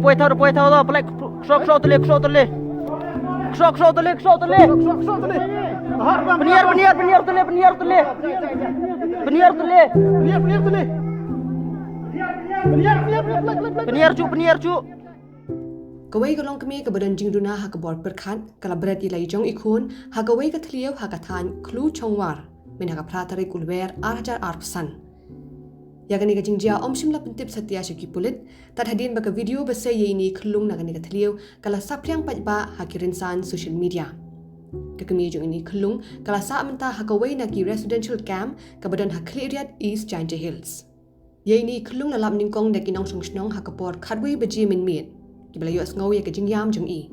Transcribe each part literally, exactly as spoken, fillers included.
Poi thaw, poi thaw, poi. Khrok, khrok tele, khrok tele. Khrok, khrok tele, khrok tele. Pynïar, pynïar, pynïar tele, pynïar tele. Pynïar tele. Pynïar, pynïar, pynïar, pynïar, pynïar. Pynïar chu, pynïar chu. Kawei ka longkmie kaba don jingduna ha ka bor pyrkhat ka la bret ïa la i jong i khun ha kawei ka thliew ha ka thaiñ Khlu Chongwar, mynha ka phra tarik u Lber ar hajar arphew san. Ïa kane ka jingjia ym shym la pyntip satia sha ki pulit, tad hadien ba ka video ba sei ïa ine i khyllung na kane ka thliew ka la saphriang paidbah ha ki rynsan social media. Ka kmie jong ine i khyllung ka la sah mynta ha kawei na ki residential camp kaba don ha Khliehriat, East Jaintia Hills. Ïa ine i khyllung la lap nyngkong da ki nongshong shnong ha ka por khatwei baje mynmiet, kiba la ïohsngew ïa ka jingïam jong i.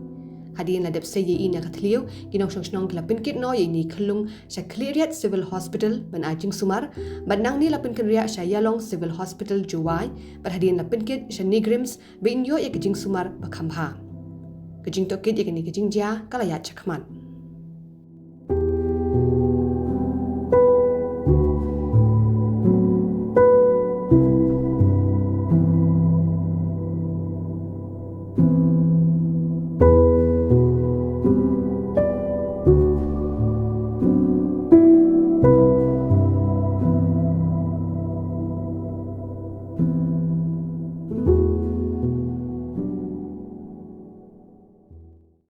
Hadien la dep sei ïa i na ka thliew, ki nongshong shnong ki la pynkit noh ïa ine i khyllung sha Khliehriat Civil Hospital ban ai jingsumar, bad nangne la pynkynriah sha Ïalong Civil Hospital Jowai, bad hadien la pynkit sha NEIGRIHMS ba in ïoh ïa ka jingsumar ba kham bha. Ka jingtohkit ïa kane ka jingjia ka la ïaid shakhmat.